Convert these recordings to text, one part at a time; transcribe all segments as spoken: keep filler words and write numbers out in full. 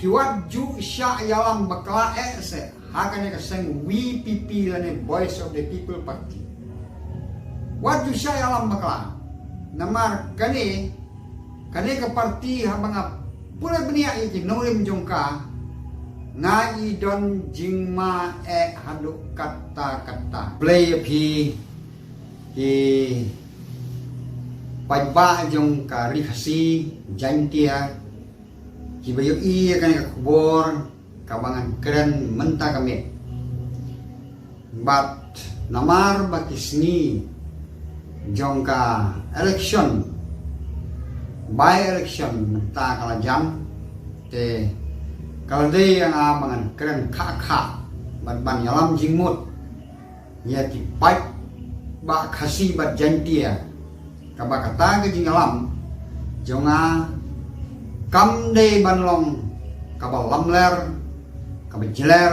Wat ju shah ïalam bakla eh se ha kane ka seng V P P lane Voice of the People Party. Wat ju shah ïalam bakla. Namar kane, kane ka party haba nga pule bniah ïa ki nongrim jong ka, nga i don jingma eh haduh katta katta. Blei ïa phi ki paidbah jong ka Ri Khasi Jaiñtia, kiba ïohi ïa kane ka khubor kaba ngan kren mynta ka miet. Bad namar ba ki sngi jong ka election, by election mynta ka la jan, te ka la dei ïa nga ba ngan kren khah khah bad ban ïalam jingmut ïa ki paidbah Khasi bad Jaiñtia. Kaba kata ka jingïalam jong nga kam dei ban long kaba lamler, kaba jler,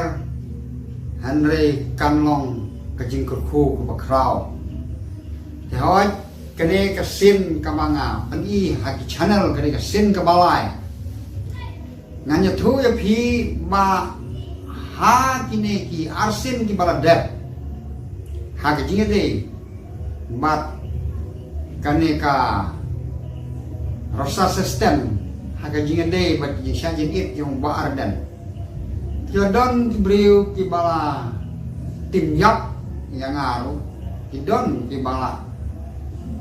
hynrei kan long ka jingkyrkhu kaba khraw. Te hooid, kane ka sien kaba nga pyni ha ki channel, kane ka sien kaba lai. Ngan ïathuh ïa phi ba ha kine ki arsien kiba la dep ha ka jingïadei bad kane ka Rosa System, ha ka jingïadei bad ki jingshah jingit jong Bah Ardent. Ki don ki briew kiba la tim ïap ïa nga ruh, ki don kiba la,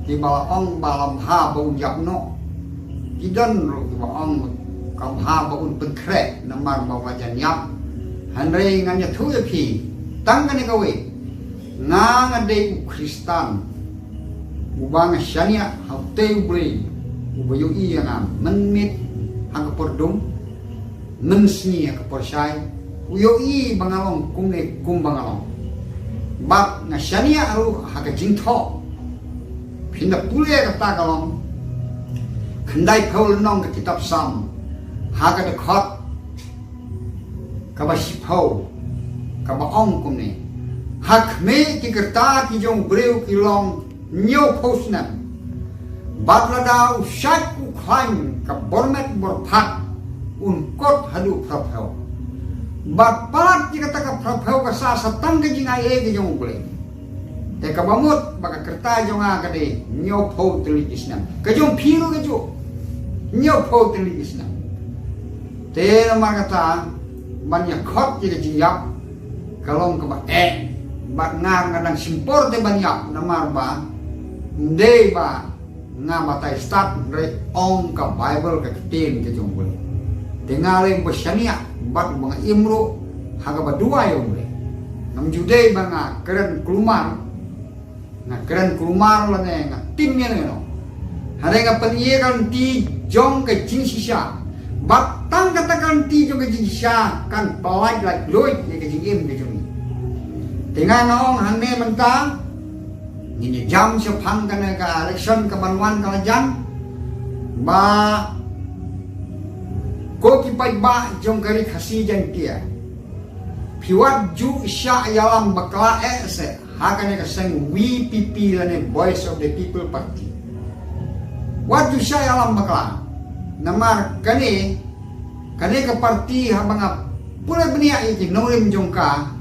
kiba la ong ba la bha ba un ïap noh. Ki don ruh kiba ong ka bha ba un pynkhreh namar ba la jan ïap. Hynrei ngan ïathuh ïa phi tang kane kawei, nga nga dei u Khristan uba nga shaniah ha utei U Blei uba ïohi ïa nga mynmiet ha ka por dum, mynsngi ha ka por shai, u ïohi ba nga long kumne kumba nga long. Bad nga shaniah ruh ha ka jingthoh. Phin da pule kata ka long khyndai phew lynnong ka kitab Salm, ha ka dkhot kaba shiphew, kaba ong kumne: Ha khmih ki kyrta ki jong u briew ki long hynñiewphew snem. Bad lada u shait u khlaiñ ka bor met bor phad, un kot haduh phraphew. Bad palat ïa kata ka phraphew ka sah sa tang ka jingai ei ka jong U Blei. Te kaba mut ba ka kyrta jong nga ka dei hynñiewphew tylli ki snem. Ka jong phi ruh ka juh, hynñiewphew tylli ki snem. Te namar kata ban ïa khot ïa ka jingïap ka long kaba eh, bad nga nga dang shim por te ban ïap namar ba ym dei ba nga batai stad, hynrei ong ka Baibl ka ktien ka jong U Blei. Te nga lei ba shaniah bad ba nga im ruh ha kaba duwai ïa U Blei. Ngam ju dei ba nga kren kulmar, nga kren kulmar lane nga tim ïa no. Hynrei nga pynïa ka lynti jong ka jingshisha. Bad tang kata ka lynti jong ka jingshisha kan pynlait lait luid ïa ka jingim ka jong ngi. Te nga nga ong hangne mynta, ngin ïa jam shaphang kane ka election kaban wan ka la jan. Ba ko ki paidbah jong ka Ri Khasi Jaiñtia, phi wat ju shah ïalam bakla eh se ha kane ka seng V P P lane Voice of the People Party. Wat ju shah ïalam bakla. Namar kane, kane ka party haba nga pule bniah ïa ki nongrim jong ka,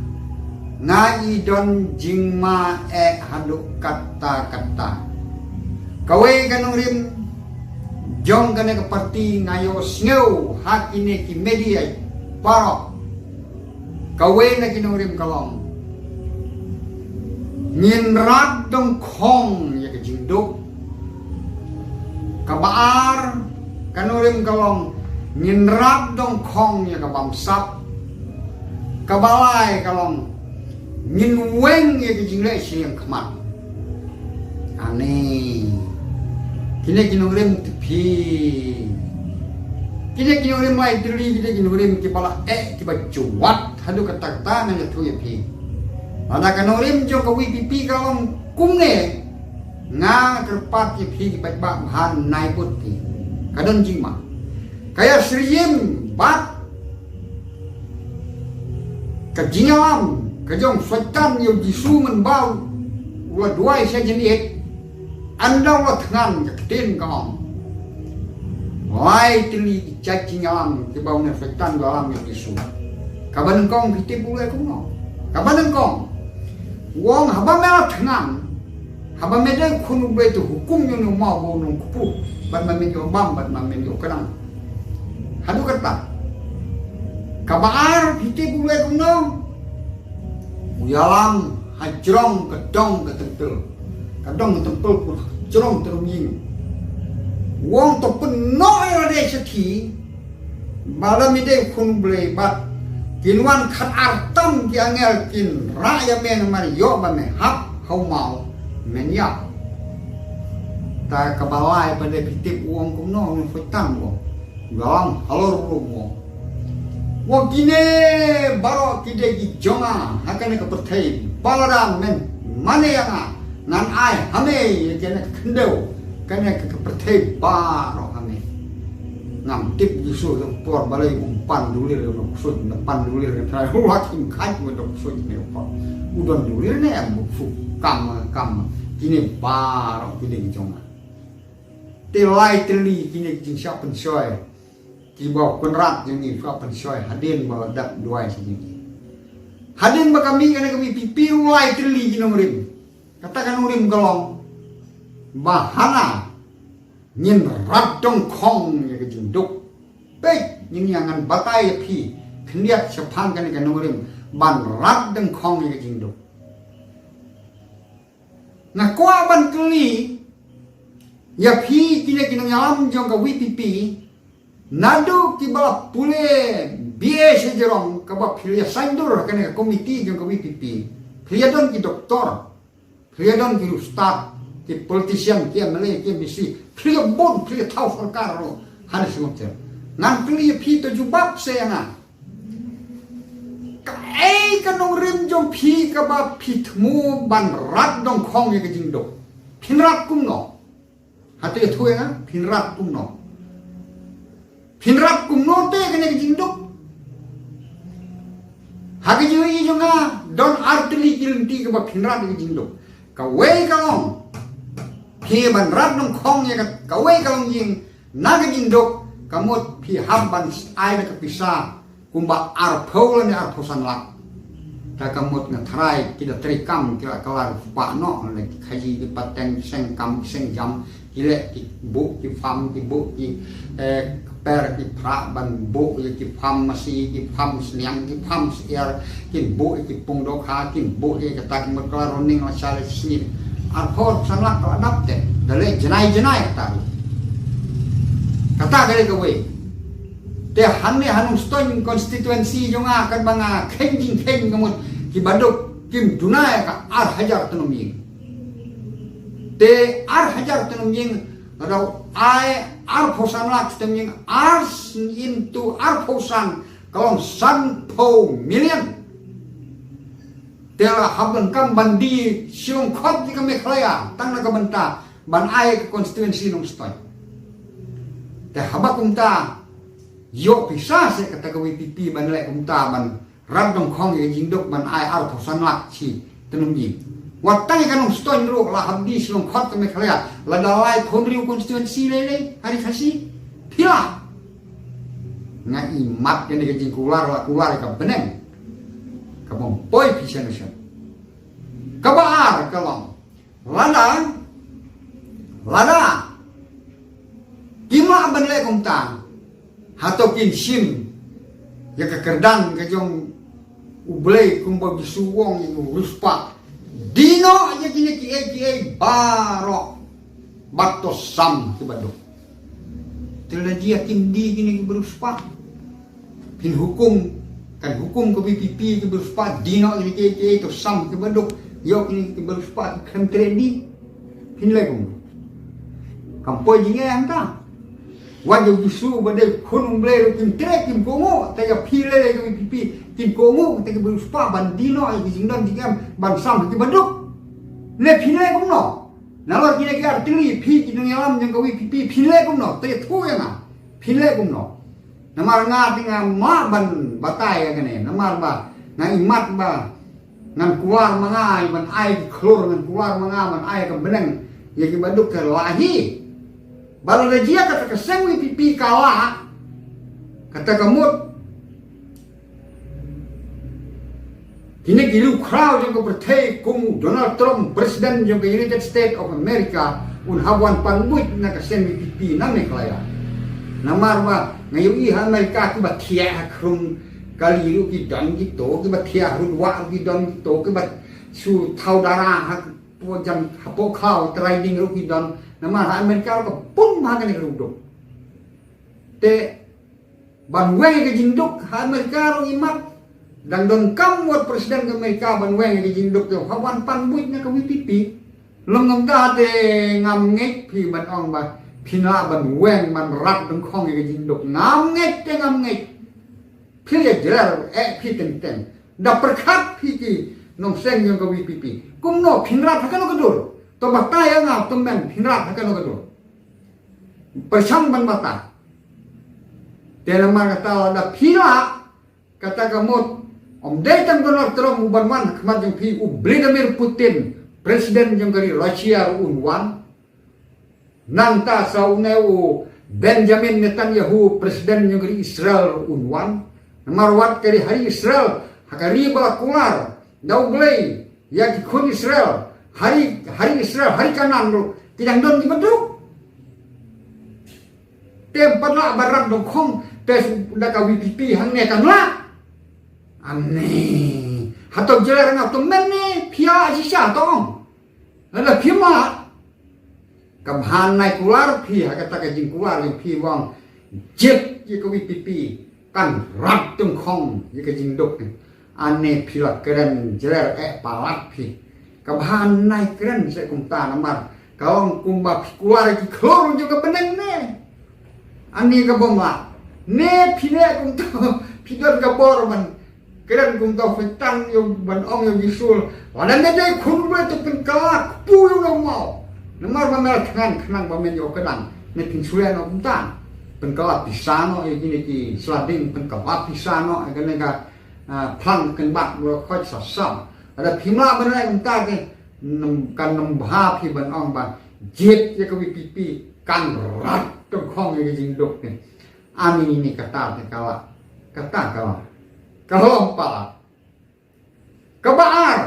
nga i don jingma eh haduh katta katta. Kawei ka nongrim jong kane ka party nga ïohsngew ha kine ki media baroh. Kawei na ki nongrim ka long, ngin rat dong khong ïa ka jingduk. Kaba ar ka nongrim ka long, ngin rat dong khong ïa ka bamsap. Kaba lai ka long, ngin weng ïa ka jingleh shiliang khmat. Ani, kine ki nongrim te phi, kine ki nongrim lai tylli, kine ki nongrim kiba la eh, kiba jwat haduh katta katta, ngan ïathuh ïa phi. Lada ka nongrim jong ka V P P ka long kumne, nga kyrpad ïa phi ki paidbah, bha nai bud phi. Ka don jingma. Ka ïasyriem bad ka jingïalam ka jong Soitan ïa u Jisu mynba u la duwai sha jingïeit. Ynda u la thngan ka ktien ka ong, Lai tylli ki jait jingïalam kiba une u Soitan u ïalam ïa u Jisu. Kaba nyngkong phi tip u leh kumno? Kaba nyngkong, u ong haba me la thngan, haba me dei u Khun u Blei, to hukum ïa une u maw ba un long kpu, bad ma men ïoh bam bad ma men ïoh kdang. Haduh katta. Kaba ar phi tip u leh kumno? U ïalam ha jrong ka dong ka templ. Ka dong ka templ, pur ha jrong tnum ïing. U ong to pynnoh ïa lade sakhi ba lada me dei u Khun u Blei, bad kin wan khatar tam ki angel kin rah ïa me namar ïoh ba me hap ha u maw, men ïap. Ta kaba lai pat de phi tip u ong kumno, u Soitan u ong. Ïalam halor ruh mo. Wa kine baroh ki dei ki jong nga ha kane ka pyrthei. Ba lada men mane ïa nga, ngan ai ha me ïa kane ka khyndew, kane ka pyrthei baroh ha me. Ngam tip u Jisu ha u por balei um pan dulir, u ksuid, um pan dulir, nga trai u wat im khait, u ksuid ne u por. U don dulir ne em, u ksuid kam kam. Kine baroh ki dei ki jong nga. Te lai tylli kine ki jingshah pynshoi kiba u Kynrad jong ngi u shah pynshoi hadien ba la dep duwai sha ngi. Hadien ba ka mih kane ka VPP, lai tylli ki nongrim. Kata ka nongrim ka long ba hana ngin rat dongkhong ïa ka jingduk. Peit, ngin ïa ngan batai ïa phi khyndiat shaphang kane ka nongrim ban rat dongkhong ïa ka jingduk. Nga kwah ban kylli ïa phi kine ki nongïalam jong ka VPP, naduh kiba la pule BA sha jrong, kaba phi la ïa saiñdur ha kane ka komiti jong ka VPP, phi la ïa don ki doktor, phi la ïa don ki ustad, ki politician, ki MLA, ki MDC, phi la ïa bun, phi la ïa thaw sorkar ruh ha ne sngewthuh. Ngan kylli ïa phi, to jubab sa ïa nga. Kaei ka nongrim jong phi kaba phi thmu ban rat dongkhong ïa ka jingduk? Phin rat kumno? Hato ïathuh ïa nga, phin rat kumno? Phin rat kumno te kane ka jingduk? Ha ka jingïohi jong nga, don ar tylli ki lynti kaba phin rat ïa ka jingduk. Kawei ka long, phi ban rat dongkhong ïa ka, kawei ka long ïing, na ka jingduk, ka mut phi hap ban ai da ka pisa kumba arphew lane arphew san lak. Ta ka mut nga tharai ki da treikam ki la kylla riewspah noh, lane ki khaïi, ki pateng, ki seng kam, ki seng jam, ki leh, ki buh ki farm, ki buh ki, eh, kper, ki phrah ban buh ïa ki farm masi, ki farm sniang, ki farm syiar, kin buh ïa ki pung dohkha, kin buh ïa kata, ka mut ka la running la shai la sngi. Arphew san lak ka la dap te. Da leh jnai jnai kata ruh. Kata ka dei kawei. Te hangne ha Nongstoiñ constituency jong nga, katba nga kheiñ jingkheiñ, ka mut ki baduk kim duna ïa ka ar hajar tnum ïing. Te ar hajar tnum ïing, lada u ai arphew san lak tnum ïing, ar into arphew san, ka long sanphew million. Te la hap ban kam ban die shilliang khot ïa ka Meghalaya tang na ka bynta ban ai ka constituency Nongstoiñ. Te haba kumta, ïoh pisa seh kata ka VPP ban leh kumta, ban rat dongkhong ïa ka jingduk, ban ai arphew san lak shi tnum ïing. Wat tang ïa ka Nongstoiñ ruh la hap die shilliang khot ka Meghalaya, lada lai khun riew constituency lei lei ha ri Khasi. Phi lah. Nga imat kane ka jingkular la kular ïa ka bneng. Kaba ym poi phi shen shen. Kaba ar ka long, lada, lada kim lah ban leh kumta, hato kin shim ïa ka kyrdan ka jong U Blei kumba u Jisu u ong ïa u riewspah: Die noh ïa kine kiei kiei baroh bad to sam ki baduk. Te lada jia kim die kine ki riewspah, phin hukum, kan hukum ka VPP ki riewspah: Die noh ïa kine kiei kiei, to sam ki baduk. Ïoh kine ki riewspah ki khlem treh die, phin leh kumno? Kam poi jingeh hangta. Wat ïa u Jisu ba dei Khun U Blei ruh kim treh, kim kohnguh. Te ïa phi lei lei ka VPP, kin kohnguh kata ki riewspah ban die noh ïa ki jingdon jingem, ban sam ki baduk. Ne phin leh kumno? Nalor kine ki ar tylli, phi ki nongïalam jong ka VPP, phin leh kumno? Te ïathuh ïa nga, phin leh kumno? Namar nga te ngam lah ban batai ïa kane, namar ba nga imat ba ngan kular ma nga ban ai ki khlur, ngan kular ma nga ban ai ka bneng ïa ki baduk, ka lah hi. Ba la da jia kata ka seng VPP ka la, kata ka mut kine ki riewkhraw jong ka pyrthei kum u Donald Trump, President jong ka United States of America, un hap wan pan buit na ka seng VPP na Meghalaya. Namar ba nga ïohi ha America kiba thiah ha khrum kali ruh ki don kito, kiba thiah ha rud wah ruh ki don kito, kiba shu thaw dara ha pyrthei hapoh khlaw trai ding ruh ki don. Namar ha America ruh ka pun bha kane ka ruh duk. Te ban weng ka jingduk ha America ruh i mat. Dang donkam wat President ka America ban weng ka jingduk te ha wan pan buit na ka VPP. Long ngam da te ngam ngeit phi ban ong ba phin lah ban weng ban rat dengkhong ka jingduk. Ngam ngeit te ngam ngeit. Phi ïa jrel eh phi teng teng. Da pyrkhat phi ki nongseng jong ka VPP. Kumno phin rat ha kano ka dur? To batai ïa nga to men phin rat ha kano ka dur? Pyrshang ban batai. Te namar kata lada phi lah, kata ka mut, ym dei tang Donald Trump u ban wan ha khmat jong phi, u Vladimir Putin, President jong ka ri Russia ruh un wan. Nangta sa une u Benjamin Netanyahu, President jong ka ri Israel ruh un wan. Namar wat ka ri ha ri Israel, ha ka ri ba la kular da U Blei ïa ki khun Israel, ha ri, ha ri Israel, ha ri Kanaan ruh ki dang don kiba duk. Te ym pat lah ban rat dengkhong te da ka VPP hangne kan lah. Ane. Hato jrel nga to men ne phi ïa shisha to ong. Lada phi mad, ka bha nai kular phi ha kata ka jingkular jong phi ba ong jied ïa ka VPP kan rat dengkhong ïa ka jingduk ne. Ane phi la kren jrel eh palat phi. Ka bha nai kren seh kumta namar ka long kumba phi kular ïa ki khlur jong ka bneng ne. Ani ka bym lah. Ne phi leh kumta phi don ka bor ban kren kumta, phi tang ïa u ban ong ïa u Jisu. Lada me dei khun U Blei to pynkylla kpu ïa u na u maw. Namar ba me la thngan khnang ba men ïoh kdang. Ne phin shu leh noh kumta. Pynkylla pisa noh ïa kine ki sla ding, pynkylla pisa noh ïa kane ka, ah, phlang kynbat ba la khoit sa sam. Lada phim lah ban leh kumta te, kan ym bha phi ban ong ba jied ïa ka VPP kan rat dengkhong ïa ka jingduk ne. Ani ne kata te ka la, kata ka la, ka long palat. Kaba ar,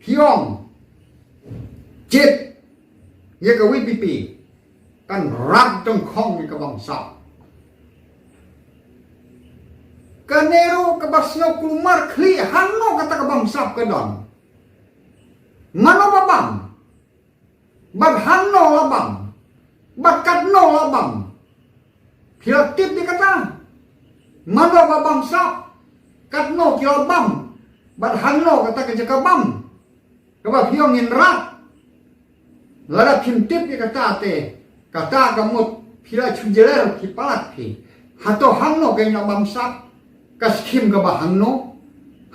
phi ong jied ïa ka VPP kan rat dengkhong ïa ka bamsap. Kane ruh kaba sngew kulmar khlieh, hangno kata ka bamsap ka don? Mano ba bam? Bad hangno la bam? Bad katno la bam? Phi la tip ïa kata? Mano ba bamsap? Katno ki la bam? Bad hangno kata ka jaka bam? Kaba phi ong ngin rat. Lada phim tip ïa kata te, kata ka mut phi la shu jrel phi palat phi. Hato hangno ka ïing la bamsap? Ka skhim kaba hangno?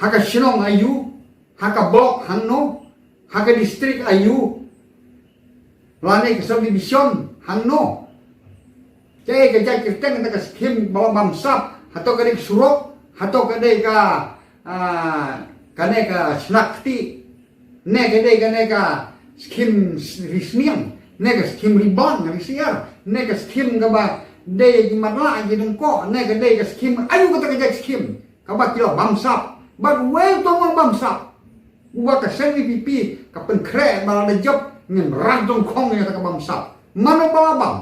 Ha ka shnong aïu? Ha ka block hangno? Ha ka district aïu? Lane ka subdivision hangno? Kaei ka jait kyrteng kata ka skhim ba la bamsap? Hato ka dei ka surok? Hato ka dei ka, ah, kane ka snak kti? Ne ka dei kane ka skhim ri sniang? Ne ka skhim ri bang ri siar? Ne ka skhim kaba dei ki matlah ki dengkoh? Ne ka dei ka skhim aïu kata ka jait skhim? Kaba ki la bamsap. Bad uei uto uba bamsap? Uba ka seng VPP ka pynkhreh ba lada jop ngin rat dengkhong ïa kata ka bamsap. Mano ba la bam?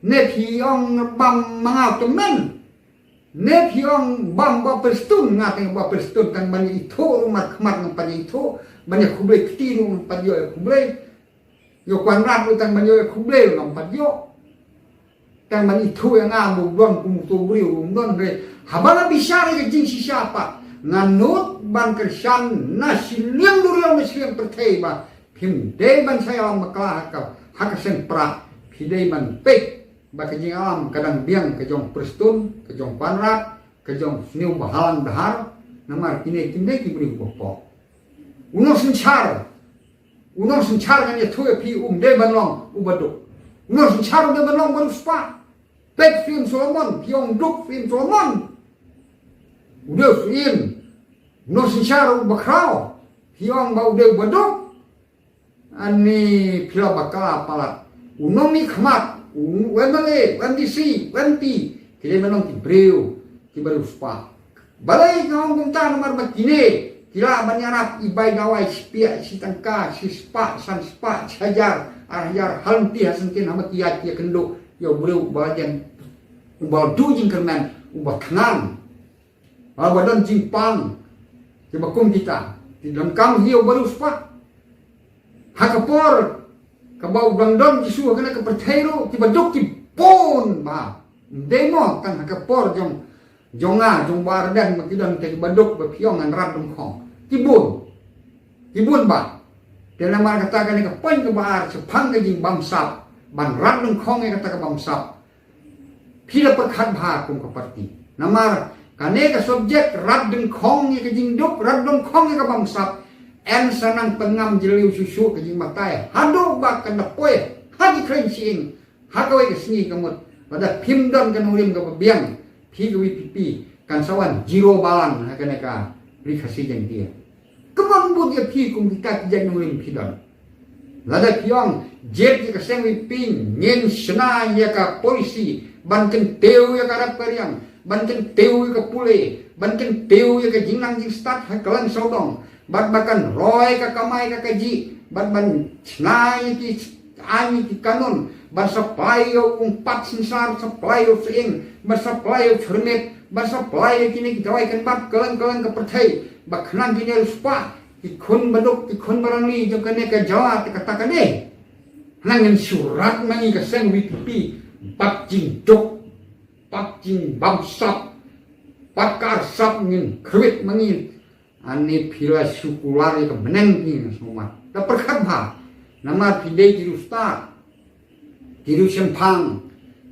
Ne phi ong bam ma nga tymmen? Ne phi ong bam Bah Prestone? Nga tang Bah Prestone tang ban ïa ithuh ruh markhmat ngam pat ïa ithuh, ban ïa khublei kti ruh ngam pat ïoh ïa khublei. Ïa u Conrad ruh tang ban ïoh ïa khublei ruh ngam pat ïoh. Tang ban ithuh ïa nga ba u don kum uto u briew ruh um don re. Haba nga bishar ïa ka jingshisha pat, nga nud ban kyrshan na shiliang duriaw na shiliang pyrthei ba phim dei ban sa ïalam bakla ha ka, ha ka seng Prah. Phi dei ban peit ba ka jingïalam ka dang biang, ka jong Prestone, ka jong Conrad, ka jong Sniewbhalang Dhar. Namar kine kim dei ki briew ba pop. U nongsynshar, u nongsynshar ngan ïathuh ïa phi, um dei ban long uba duk. U nongsynshar u dei ban long uba riewspah. Peit Phim Solomon, phi ong duk Phim Solomon. U dei u syiem. U nongsynshar uba khraw, phi ong ba u dei uba duk. Ani phi la bakla palat. U nongmihkhmat, u MLA, u MDC, u MP, ki dei ban long ki briew kiba riewspah. Balei nga ong kumta? Namar ba kine ki lah ban ïarap, i bai dawai shi piah, shi tyngka, shi spah, san spah, shi hajar, ar hajar, ha lynti ha syngkien, haba ki ïaid ki ïakynduh ïa u briew uba jen, uba duh jingkyrmen, uba thngan, uba don jingpang. Kiba kum kita ki donkam hi ïa uba riewspah. Ha ka por kaba u dang don Jisu ha kane ka pyrthei ruh, kiba duk ki bun bha. Ym dei mo tang ha ka por jong, jong nga, jong Bah Ardent ma ki don te kiba duk ba phi ong ngan rat dyngkhong. Ki bun. Ki bun bha. Te namar kata kane ka point kaba ar shaphang ka jingbamsap, ban rat dyngkhong ïa kata ka bamsap, phi la pyrkhat bha kum ka party. Namar kane ka subject rat dyngkhong ïa ka jingduk, rat dyngkhong ïa ka bamsap, yn sa nang pynngam jylliew shuh shuh ka jingbatai haduh ba kan da poi ha ki kren shyieng ha kawei ka sngi ka mut. Lada phim don ka nongrim kaba biang, phi ka VPP kan sa wan zero balance ha kane ka Ri Khasi Jaiñtia. Ka mon bud ïa phi kum kita ki jait nongrim phi don. Lada phi ong jied ïa ka seng VPP, ngin shna ïa ka policy ban kyntiew ïa ka rep ka riang, ban kyntiew ïa ka pule, ban kyntiew ïa ka jingnang jingstad ha kylleng sawdong, bad ba kan roi ka kamai ka kajih, bad ban shna ïa ki aiñ ïa ki kanun, ban supply ïa u umpat synsar, supply ïa u sying, ban supply ïa u chyrmit, ban supply ïa kine ki dawai kynbat kylleng kylleng ka pyrthei, ba khnang kine riewspah, ki khun baduk, ki khun barangli jong kane ka jylla te kata ka dei. Nang ngin shu rat ma ngi ka seng VPP, bad jingduk, bad jingbamsap, bad ka arsap ngin kyrwit ma ngi. Ani phi la shu kular ïa ka bneng phi, nga sngewmat. Da pyrkhat bha. Namar phi dei ki riewstad, ki riewshemphang,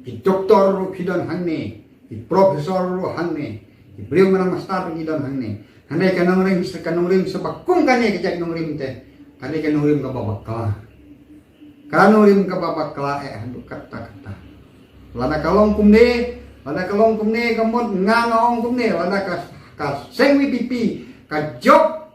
ki doktor ruh phi don hangne, ki professor ruh hangne, ki briew mynta master ruh ki don hangne. Hynrei ka nongrim sa, ka nongrim sa ba kum kane ka jait nongrim te, kane ka nongrim kaba bakla. Ka nongrim kaba bakla eh haduh katta katta. Lada ka long kumne, lada ka long kumne ka mut nga nga ong kumne, lada ka, ka seng VPP ka jop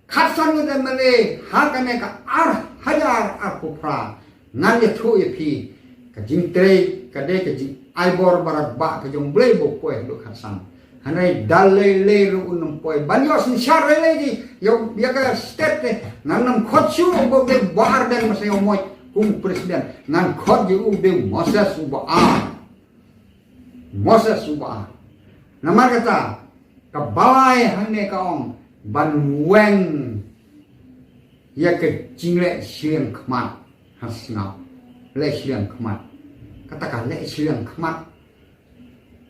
khatsan ngut MLA ha kane ka ar hajar arphew phra, ngan ïathuh ïa phi, ka jingtrei ka dei ka jingai bor barat ba ka jong Blei ba u poi haduh khatsan. Hynrei da lei lei ruh un ym poi ban ïoh synshar lei lei ji. Ïa, ïa ka state te ngan ym khot shuh ba u dei Bah Ardent Masa Ïawmoit kum president. Ngan khot ji u dei Moses uba ar. Moses uba ar. Namar kata ka balai hangne ka ong ban weng ïa ka jingleh shiliang khmat ha sngap. Leh shiliang khmat. Kata ka leh shiliang khmat.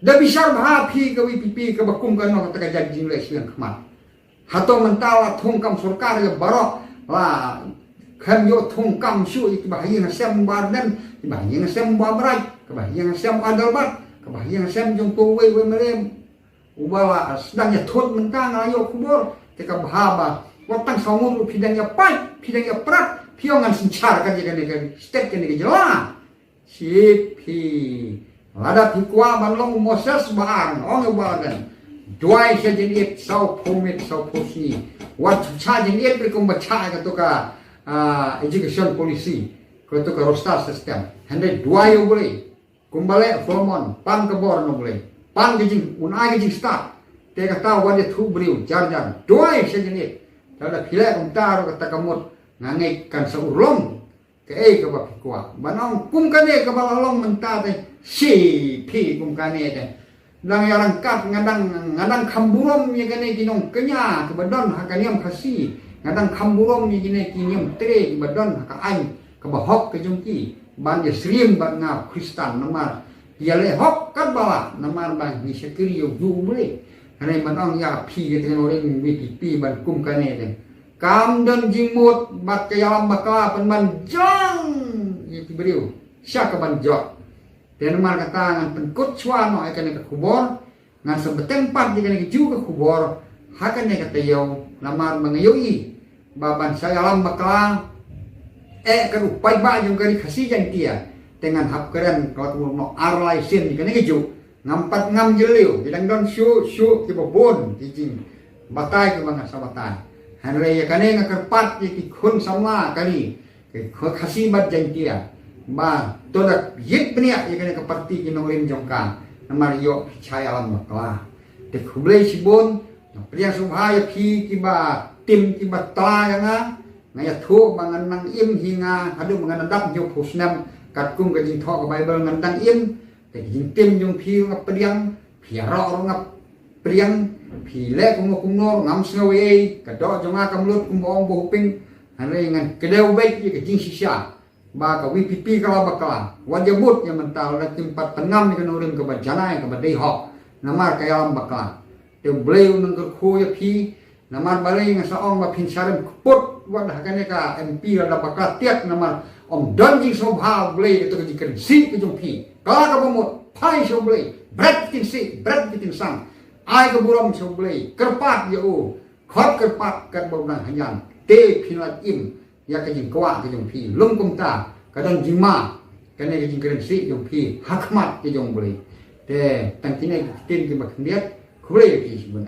Da bishar bha phi ka VPP kaba kum kano kata ka jait jingleh shiliang khmat. Hato mynta la thung kam sorkar ïa baroh, la khlem ïoh thung kam shuh ïa kiba ha ïing ha sem Bah Ardent, kiba ha ïing ha sem Bah Mrad, kiba ha ïing ha sem Adelbert, kiba ha ïing ha sem jong ko wei wei mrem. Uba la sdang ïa thut mynta nga ïoh khubor te ka bha ba wat tang saw ngut ruh phi dang ïa pait, phi dang ïa prat, phi ong ngan synshar ka jong kane ka state, kane ka jylla. Shi phi, lada phi kwah ban long Moses ba ar, ong ïa Bah Ardent, duwai sha jingit sawphew miet sawphew sngi. Wat sha jingit ruh kumba sha kato ka, ah, education policy, kato ka roster system. Hynrei duwai ïa U Blei. Kumba leh Solomon, pan ka bor na U Blei, pan ka jing, un ai ka jingstad. Te kata wat ïathuh briew jar jar, duwai sha jingit. Lada phi leh kumta ruh kata ka mut nga ngeit kan sa urlong. Kaei kaba phi kwah ban ong kum kane kaba la long mynta te? Shi phi, kum kane te dang ïa ryngkat, nga dang, nga dang kham burom ïa kane ki nongkñia kiba don ha ka niam Khasi. Nga dang kham burom ïa kine ki niam tre kiba don ha ka aiñ kaba hok ka jong ki ban ïa syriem bad nga Khristan. Namar ki ïa leh hok katba lah, namar ba ngi shakri ïa U Blei. Hynrei ban ong ïa phi, ïa ka nongrim VPP ban kum kane te. Kam don jingmut bad ka ïalam bakla pynban jong ïa ki briew sha ka ban jot. Te namar kata ngan pynkut shuwa noh ïa kane ka khubor, ngan sa bteng pat ïa kane kajuh ka khubor ha kane ka taïew, namar ba nga ïohi ba ban sa ïalam bakla eh ka ruh paidbah jong ka Ri Khasi Jaiñtia, te ngan hap kren ka la kumno ar lai sien ïa kane kajuh. Ngam pat ngam jylliew, ki dang don shuh shuh kiba bun ki jingbatai kiba nga sa batai. Hynrei ïa kane nga kyrpad ïa ki khun samla kane, ki Khasi bad Jaiñtia, ba to da yit bniah ïa kane ka parti ki nongrim jong ka. Namar ïoh phi chai alam bakla. Te khublei shibun. Pdiang sngewbha ïa phi kiba tim kiba tla ïa nga. Nga ïathuh ba ngan nang im hi nga haduh ba ngan dap hynñiewphew snem. Katkum ka jingthoh ka Baibl ngan dang im. Te ka jingtim jong phi nga pdiang. Phi ïaroh ruh nga pdiang. Phi leh kumno kumno ruh ngam sngew ei ei. Ka doh jong nga kam lut kumba ong Bah Hoping. Hynrei ngan kdew beit ïa ka jingshisha ba ka V P P ka la bakla. Wat ïa bud ïa mynta, la kim pat pynngam ïa ka nongrim kaba janai kaba dei hok. Namar ka ïalam bakla. Te U Blei un nang kyrkhu ïa phi. Namar balei nga sa ong ba phin sa rem kput wat ha kane ka M P la da bakla tiak namar ym don jingsngewbha U Blei ïa ka jingkren sih ka jong phi. Ka la kaba mut phai sha U Blei. Bret kin sih, bret kin sang. Ai ka burom sha U Blei. Kyrpad ïa u. Khot kyrpad katba u dang hajan. Te phin la im ïa ka jingkwah ka jong phi. Lum kumta ka don jingma kane ka jingkren sih jong phi ha khmat ka jong U Blei. Te tang kine ki ktien kiba khyndiat. Khublei ïa phi shibun.